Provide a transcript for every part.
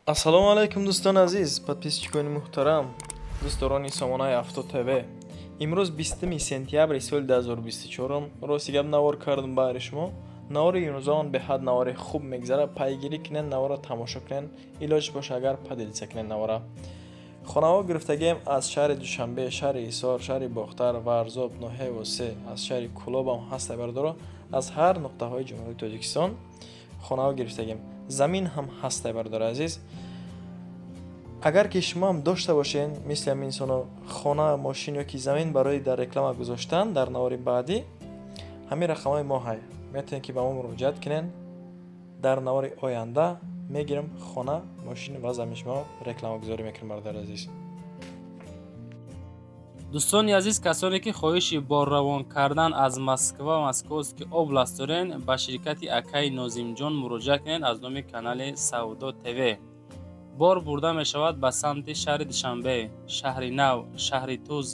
Ассалому алайкум дӯстони азиз, подписчикони муҳтарам, дӯстдорони сомонаи Авто ТВ. Имрӯз 20 сентябри соли 2024. Рости гап навор кардам баҳри шумо. Навори имрӯзаон беҳад навори хуб мегзарад. Пайгирӣ кунед, наворро тамошо кунед, илоҷ боша агар поделиться кунед навора. Хонаҳо гирифтагием аз шаҳри Душанбе, шаҳри Ҳисор, шаҳри Бохтар, Варзоб, ноҳияи Восеъ, аз шаҳри Кӯлобам ҳаста бардоро, аз ҳар нуқтаҳои Ҷумҳурии Тоҷикистон хонаҳо гирифтагием. Замин ҳам ҳаста бардори азиз. Агар ки шумо ҳам дошта бошед, мисли ҳамин инсоно хона, мошин ё ки замин барои дар реклама гузоштан, дар навори баъдӣ ҳамин рақамҳои мо ҳай. Метавонед ки ба мо муроҷиат кунед. Дар навори оянда мегирам хона, мошин ва замин шумо рекламагузорӣ мекунем бародари азиз. Дӯстони азиз, касоне ки хоҳиши борравон кардан аз Москва ва Московский област дорен, ба ширкати акаи Нозимҷон муроҷиат кунед аз номи канали Савдо ТВ. Бор бурда мешавад ба самти шаҳри Душанбе, шаҳри Нав, шаҳри Туз,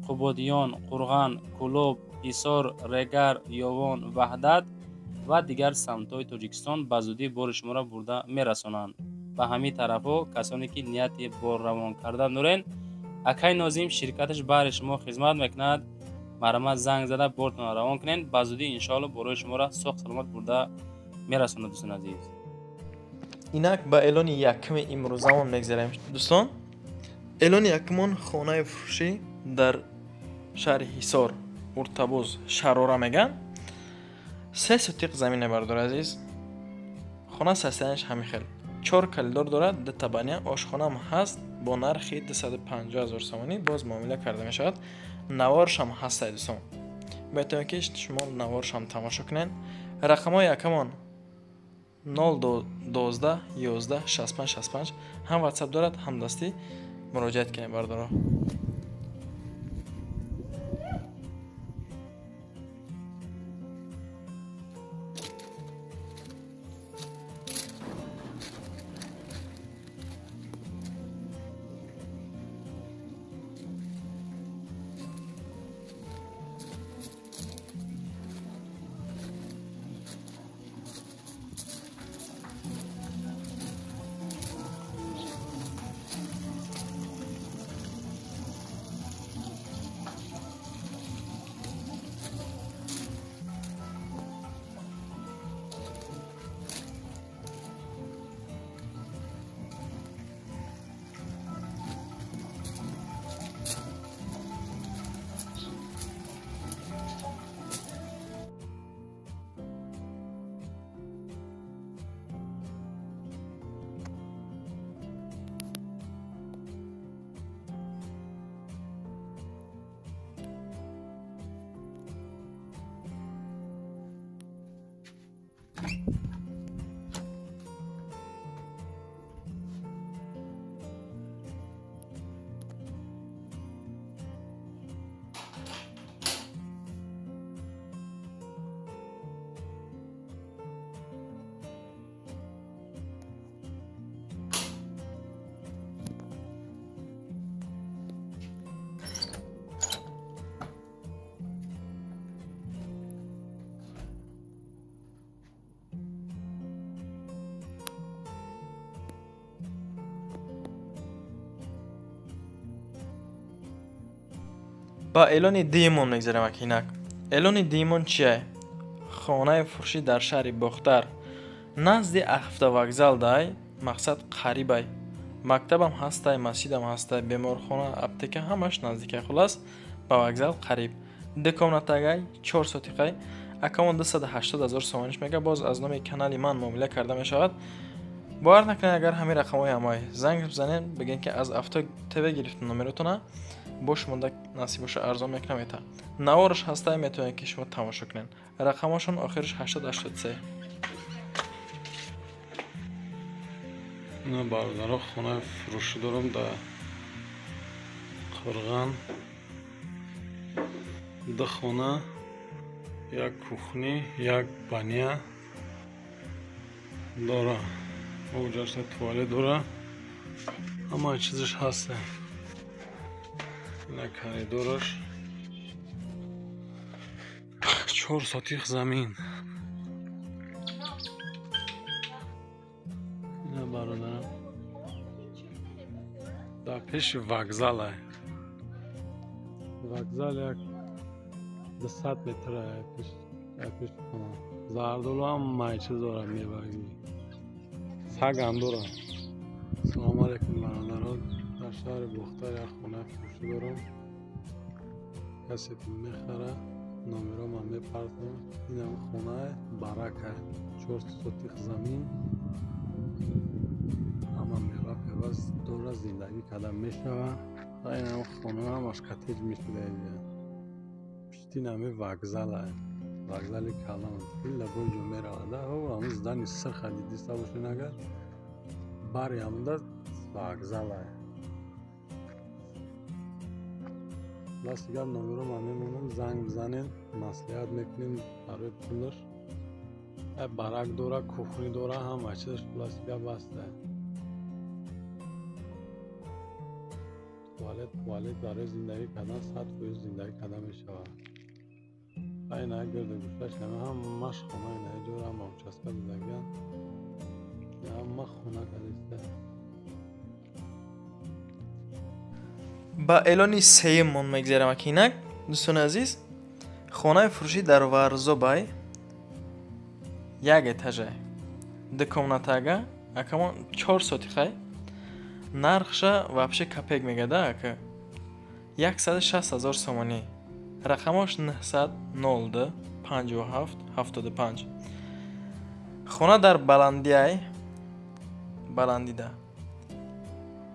Қубодиён, Қурған, Кӯлоб, Ҳисор, Регар, Ёвон, Ваҳдат ва дигар самтҳои Тоҷикистон ба зудӣ бори шуморо бурда мерасонанд. Ба ҳамин тарафҳо касоне ки нияти борравон кардан дорен, акай Нозим ширкаташ баҳри шумо хизмат мекунад. Марҳамат занг зада бортонро равон кунед, ба зудӣ иншоалло борои шуморо соғ саломат бурда мерасонад. Дӯстони азиз, инак ба эълони якуми имрӯзамон мегзарем. Дӯстон, эълони якумон хонаи фурӯшӣ дар шаҳри Ҳисор, Уртабоз, Шарора меган. 3 сотиқ замина бардор азиз. Хона состоянияш ҳамин хел. 4 коридор дорад, 2 табания, ошхонаам ҳаст бо нархи 250 000 сомонӣ боз муомила карда мешавад. Наворшам ҳаст дӯстон. Метавонед ки шумо наворшам тамошо кунед. Рақамҳои якамон 0 12 11 65 65 ҳам WhatsApp дорад, ҳам дастӣ муроҷиат кунед бардоро. Ба эълони дуюмон мегзарем акинак. Эълони дуюмон чие? Хонаи фурӯшӣ дар шаҳри Бохтар, назди автовокзал дай, мақсад қарибай. Мактабам ҳастай, масҷидам ҳастай, беморхона, аптека ҳамаш наздикай. Хулас ба вокзал қариб. 2 комнатагай, 4 сотиқай. Акамон 280 000 сомониш мега, боз аз номи канали ман муомила карда мешавад. Бовар накунед агар ҳамин рақамҳои ҳамой занг бизанед, бигӯед ки аз Авто ТВ гирифтем номеротона, бош монда насиб боша арзон мекунам ета. Навораш ҳастай, метавонед ки шумо тамошо кунед. Рақамҳошон охираш 883. Ина бародаро, хонаи фурӯшӣ дорам дар Қурған. 2 хона, 1 кухни, 1 баня дора. Оҷашта туалет дора. Ҳама чизаш ҳаст. Ина коридораш. 4 сотих замин. Ина бародарам. Дар пеши вокзалай. Вокзал як 200 метр пеши хона. Зардолу ҳамаи чиз дорад, мевагӣ. Сагам дорад. Салому алайкум, бародарон. Дар шаҳри Бохтар як хонаи фурӯшӣ дорам. Касе ки мехара, номерома мепартам. Инам хонаи барака. 4 сотих замин. Ҳама мева пева дора, зиндагӣ карда мешава. Ва инам хона ҳамаш коттедж мешуда. Пишти нами вокзала. Вокзали калон. Ила боҷо меравад. Ҳамин здани сирха дидиста бошед агар, бари ҳамда вокзала. Дасти гап номерома мемонам, занг бизанед, маслиҳат мекунем барои пулаш. Барак дора, кухни дора, ҳама чизаш хулоси гап ҳаста. Туалет барои зиндагӣ кардан 100% зиндагӣ карда мешавад. Ина гирду гӯшташ ҳамаш хона, ина ҷора ҳама участка додагиан. Ҳама хона кардиста. Ба эълони сеюммон мегзарам акинак. Дӯстони азиз, хонаи фурӯшӣ дар Варзобай, як этажай, ду комнатага, акамон 4 сотихай. Нархша вообще копек мегада ака. 160 000 сомонӣ. Рақамош 902 57 75. Хона дар баландиай, баландида.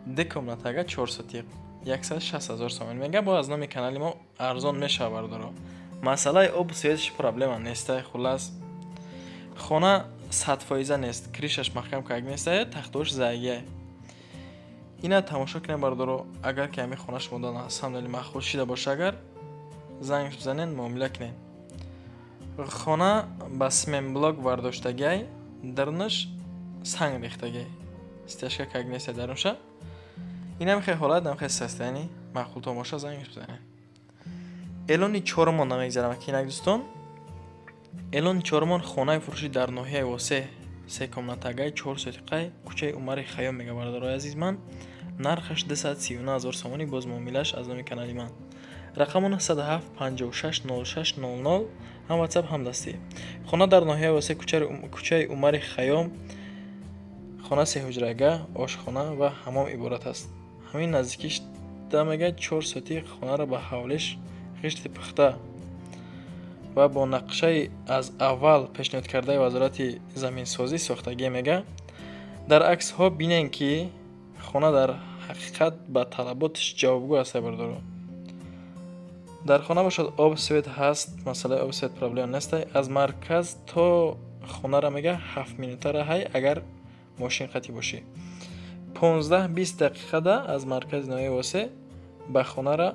Ду комнатага, 4 сотиқ. 160 000 сомонӣ мега. Бо аз номи канали мо арзон мешава, бародаро. Масъалаи обу светш проблема нестай. Хуллас, хона 100% нест, кришаш маҳкам кард нестай, тахтош зайгиай. Ина тамошо кунем, бародаро. Агар ки ҳамин хона шумо на самом деле маъқул шида боша, агар занг бизанен, муомила кунен. Хона ба сменблок бардоштагиай, дарунаш санг рехтагиай, стяжка кард нестай дарунша. Инам хеле ҳолат, нам хеле состояние маъқултон боша, занг бизанед. Эълони чорумон намегзарам акинак, дӯстон. Эълони чорумон хонаи фурӯшӣ дар ноҳияи Восе, се комнатагаи, 4 сотиқай, кӯчаи Умари Хайём мега, бародарои азиз ман. Нархаш 239 000 сомонӣ, боз муомилаш аз номи канали ман. Рақаму 907 56 06 00, ҳам WhatsApp, ҳам дастӣ. Хона дар ноҳияи Восе, кӯчаи Умари Хайём. Хона сеҳуҷрага, ошхона ва ҳамом иборат аст. Ҳамин наздикиш да мега 4 сотиқ хонаро ба ҳавлиш ғишти пухта ва бо нақшаи аз аввал пешниҳод кардаи вазорати заминсозӣ сохтагӣ мега. Дар аксҳо бинем, ки хона дар ҳақиқат ба талаботиш ҷавобгӯ аст, бародаро. Дар хона бошад об свет ҳаст, масъалаи об свет проблема нестай. Аз марказ то хонара мега 7 минута раҳай, агар мошин қатӣ бошӣ. 15-20 дақиқада аз маркази ноҳияи Восе ба хонара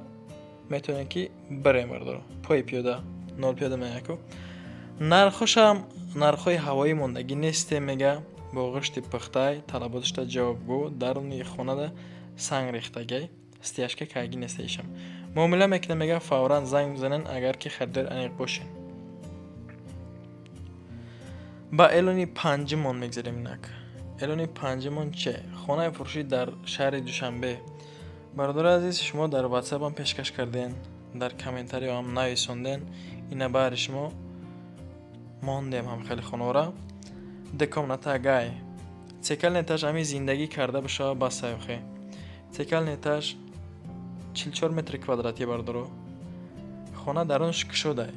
метавонем ки бирем, бародаро. Пои пиёда, нол пиёда меяку. Нархошам нархҳои ҳавоӣ мондагӣ несте мега, бо ғишти пухтай, талаботашда ҷавобгӯ, даруни хонада санг рехтагай, стяжка каргӣ неста ишам. Муомила мекунем мега, фавран занг бизанен, агар ки харидори аниқ бошен. Ба эълони панҷумон мегзарем инак. Эълони панҷумон че? Хонаи фурӯшӣ дар шаҳри Душанбе. Бародари азиз, шумо дар WhatsApp-ам пешкаш карден, дар комментариҳоам нависонден. Ина баҳри шумо мондем ҳам хеле хонора. Ду комнатагай. Цекальный этаж, ҳамин зиндагӣ карда бошава бас охе. Цекальный этаж 44 метри квадратӣ, бародаро. Хона дарунаш кушодай.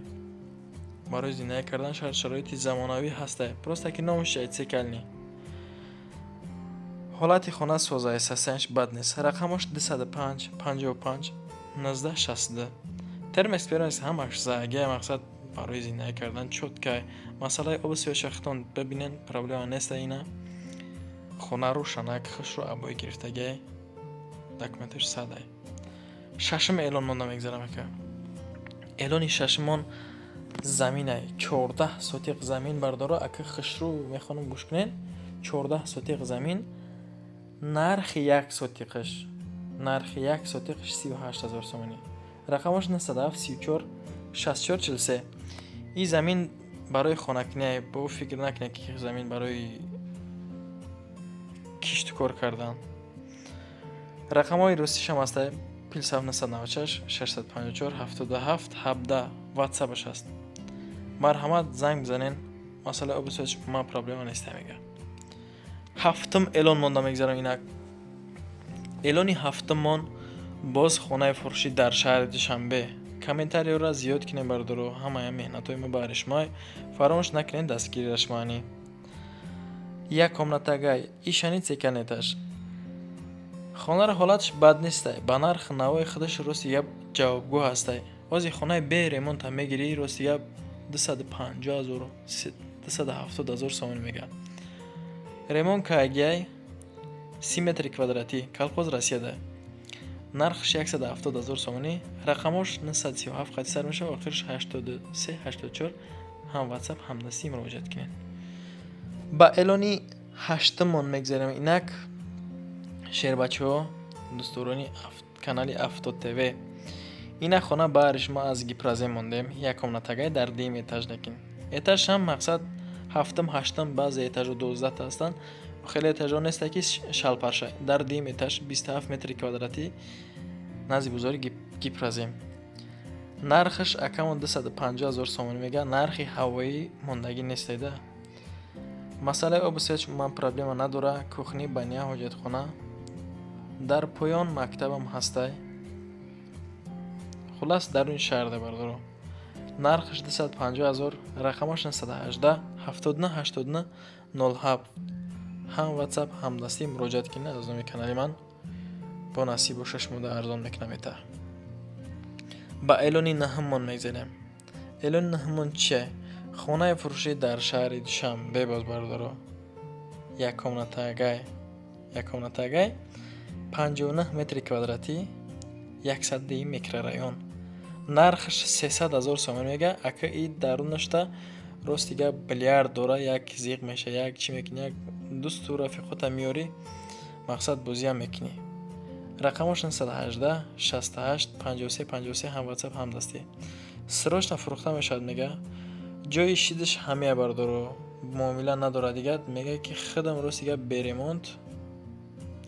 Барои зиндагӣ кардан шароити замонавӣ ҳастай. Просто ки номаш чай цекальный. Ҳолати хона созай, состоянияш бад нест. Рақамош 205 55 19 62. Термес пермес ҳамаш зайгия, мақсад барои зиндагӣ кардан чёткай. Масъалаи обу светша худтон бибинен, проблема неста ина. Хона рӯшанак, хушрӯ обои гирифтагиай, документаш садай. Шашум эълон монда мегзарам ака. Эълони шашумон заминай, 14 сотиқ замин, бардоро, ака хушрӯ мехонам, гӯш кунен. 14 сотиқ замин, нархи як сотиқаш, нархи як сотиқаш 38 000 сомонӣ. Рақамаш 97 34 64 43. Ин замин барои хонакунӣ, бо фикр накунед ки замин барои кишту кор кардан. Рақамҳои русишам ҳаста плюс 796 654 77 17 ватсапаш ҳаст. Марҳамат, занг бизанен. Масъалаи обу светш ман проблема неста, мега. Ҳафтум эълон монда мегзарам инак. Эълони ҳафтуммон боз хонаи фурӯшӣ дар шаҳри Душанбе. Комментариёро зиёд кунем, бародаро, ҳамая меҳнатҳои мо баҳри шумо. Фаромӯш накунед дастгирира шумоани. Як комнатагай, ишани цекан этаж. Хонаро ҳолаташ бад нестай, ба нарх навои худаш рости гап ҷавобгӯ ҳастай. Ози хонаи бе ремонта мегирӣ, рости гап 250 000, 270 000 сомонӣ мега. Ремонт кагияй, 30 метри квадратӣ, колхоз Россияда. Нархш 170 000 сомонӣ, рақамош 937 қати сар мешавад, охирш 83 84, ҳам ватсап, ҳам дастӣ, муроҷиат кунед. Ба эълони ҳаштуммон мегзарем инак, шербачаҳо, дӯстдорони канали Авто ТВ. Инак хона баҳри шумо аз Гипрозем мондем, як комнатагай дар дуюм этаж, лекин этаж ҳам мақсад ҳафтум, ҳаштум, баъзе этажо 12та ҳастанд, хеле этажо неста ки шалпарша. Дар дуюм этаж, 27 метри квадратӣ, назди бозори Гипрозем. Нархаш акамон 250 000 сомонӣ мега, нархи ҳавоӣ мондагӣ нестайда. Масъалаи обу свет ман проблема надора, кухня, баня, ҳоҷатхона. Дар поён мактабам ҳастай. Хуллас, даруни шаҳрда, бародаро. Нархаш 250 000, рақамаш 918 79 89 07, ҳам ватсап, ҳам дастӣ, муроҷиат кунед аз номи канали ман. Бо насиб боша, шумода арзон мекунам эта. Ба эълони наҳуммон мегзарем. Эълони наҳуммон чие? Хонаи фурӯшӣ дар шаҳри Душанбе боз, бародаро. Як комнатагай, як комнатагай, 59 метри квадратӣ, 101 микрорайон. Нархаш 300 000 сомонӣ мега. Ака, и дарунашта рости гап билярд дора, як зиқ меша, як чӣ мекунӣ, як дӯсту рафиқота меёрӣ, мақсад бозиам мекунӣ. Рақамош 918 68 53 53, ҳам ватсап, ҳам дастӣ. Срочно фурӯхта мешавад, мега. Ҷои шидаш ҳамия, бародаро, муомила надорад дигар. Мега ки худам рости гап бе ремонт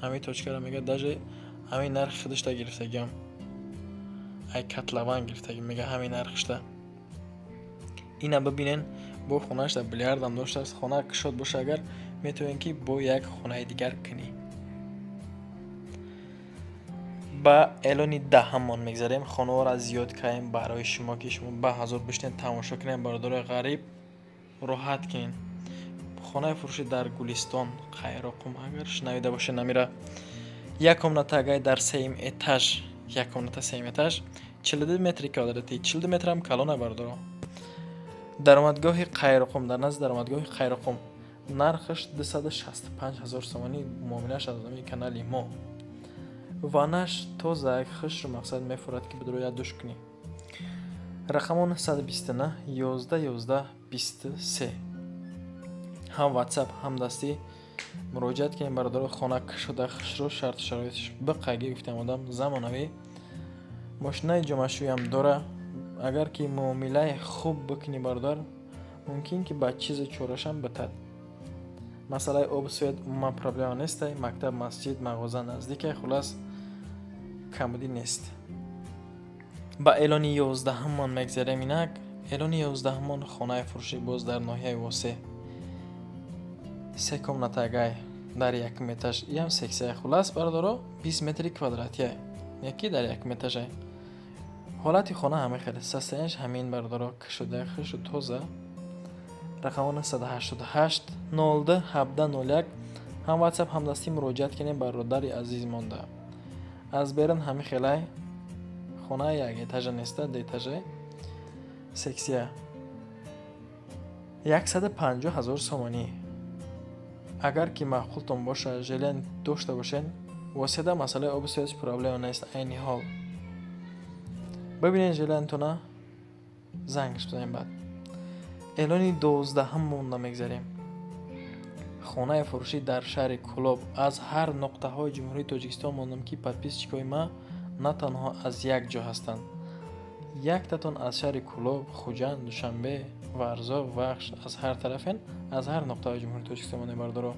ҳамин точкаро, мега, даже ҳамин нархи худашта гирифтагиам, ай котлован гирифтагӣ, мега, ҳамин нархишта. Ина бибинен, бо хонааш дар билярдам доштааст. Хона кушод боша агар, метавонед ки бо як хонаи дигар кунӣ. Ба эълони даҳаммон мегзарем. Хонаҳоро зиёд кардем барои шумо, ки шумо ба ҳазор бишинед, тамошо кунед, бародарои ғариб, роҳат кунед. Хонаи фурӯшӣ дар Гулистон, Қайроқум, агар шунавида бошед намира. Як комнатагай дар сеюм этаж, як комната, сеюм этаж, 42 метри квадратӣ, 42 метрам калона, бародаро. Даромадгоҳи Қайроқум, дар назди даромадгоҳи Қайроқум. Нархаш 265 000 сомонӣ, муомилааш аз номи канали мо. Ванаш тоза, як хушру мақсад мефурад ки бидро як душ кунӣ. Рақамо 929 11 11 23, ҳам ватсап, ҳам дастӣ, муроҷиат кунем, бародаро. Хона кушода, хушрӯ, шарту шароиташ биқайгӣ гуфтем, одам замонавӣ, мошинаи ҷомашӯям дора. Агар ки муомилаи хуб бикунӣ, бародар, мумкин ки ба чизе чорашам битад. Масъалаи обу свет умуман проблема нестай, мактаб, масҷид, мағоза наздикай, хуллас, камбудӣ нест. Ба эълони 11-уммон мегзарем инак. Эълони 11-уммон хонаи фурӯшӣ боз дар ноҳияи Восе, се комнатагай дар якум этаж, иам сексия. Хуллас, бародаро, 20 метри квадратия, яки дар якум этажай. Ҳолати хона ҳамин хеле, состоянияш ҳамин, бародаро, кушода, хушу тоза. Рақамо 988 02 17 01, ҳам ватсап, ҳам дастӣ, муроҷиат кунем, бародари азиз монда. Аз берун ҳамин хелай хона, як этажа неста, ду этажа, сексия, 150 000 сомонӣ. Агар ки маъқултон боша, желание дошта бошед, Воседа масъалаи обу свет проблема нест айни ҳол. Бибинед желаниятона, зангаш бизанем. Баъд эълони 12-ҳум монда мегзарем. Хонаи фурӯшӣ дар шаҳри Кӯлоб. Аз ҳар нуқтаҳои Ҷумҳурии Тоҷикистон мондам, ки подписчикҳои ма на танҳо аз як ҷо ҳастанд. Яктатон аз шаҳри Кӯлоб, Хуҷанд, Душанбе, Варзоб, Вахш, аз ҳар тарафен, аз ҳар нуқтаҳои Ҷумҳурии Тоҷикистон мондем, бародаро.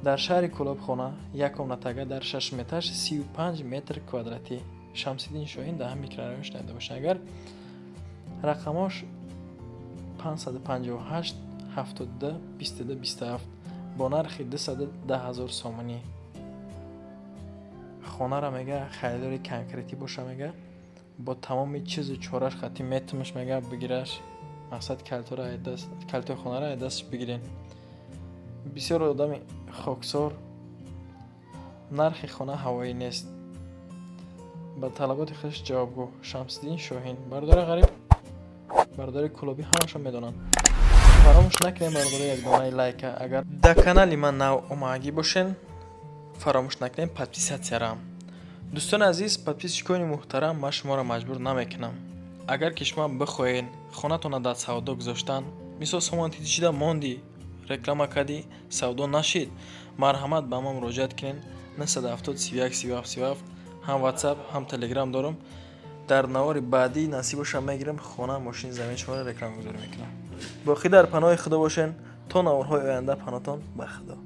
Дар шаҳри Кӯлоб хона як комнатага дар 6 метраш 35 метр квадратӣ. Шамсиддин Шоҳин дар ҳам микрорайон шунида бошед. Агар рақамош 558 72 22 27 бо нархи 210 000 сомонӣ. Хонара мега харидори конкретӣ боша, мега бо тамоми чизу чораш хати метумаш, мега бигираш. Мақсад калтои хонара ай дастш бигирен. Бисёр одами хоксор. Нархи хона ҳавоӣ нест, ба талаботи худаш ҷавобгӯ. Шамсиддин Шоҳин, бародари ғариб, бародари кӯлобӣ, ҳамашон медонанд. Фаромӯш накунем, бародари, як донаи лайка. Агар дар канали ман нав омагӣ бошен, фаромӯш накунем подписаться рам. Дӯстони азиз, подписчикони муҳтарам, ман шуморо маҷбур намекунам. Агар ки шумо бихоҳед хонатонро дар савдо гузоштан, мисол сомон титишида мондӣ, реклама кардӣ, савдо нашид, марҳамат, ба ман муроҷиат кунед. 970 31 37 37 ҳам WhatsApp, ҳам Telegram дорам. Дар навори баъдӣ насиб боша мегирам хона, мошини, замин шуморо рекламагузорӣ мекунам. Боқӣ дар паноҳи Худо бошен то наворҳои оянда. Паноҳтон ба Худо.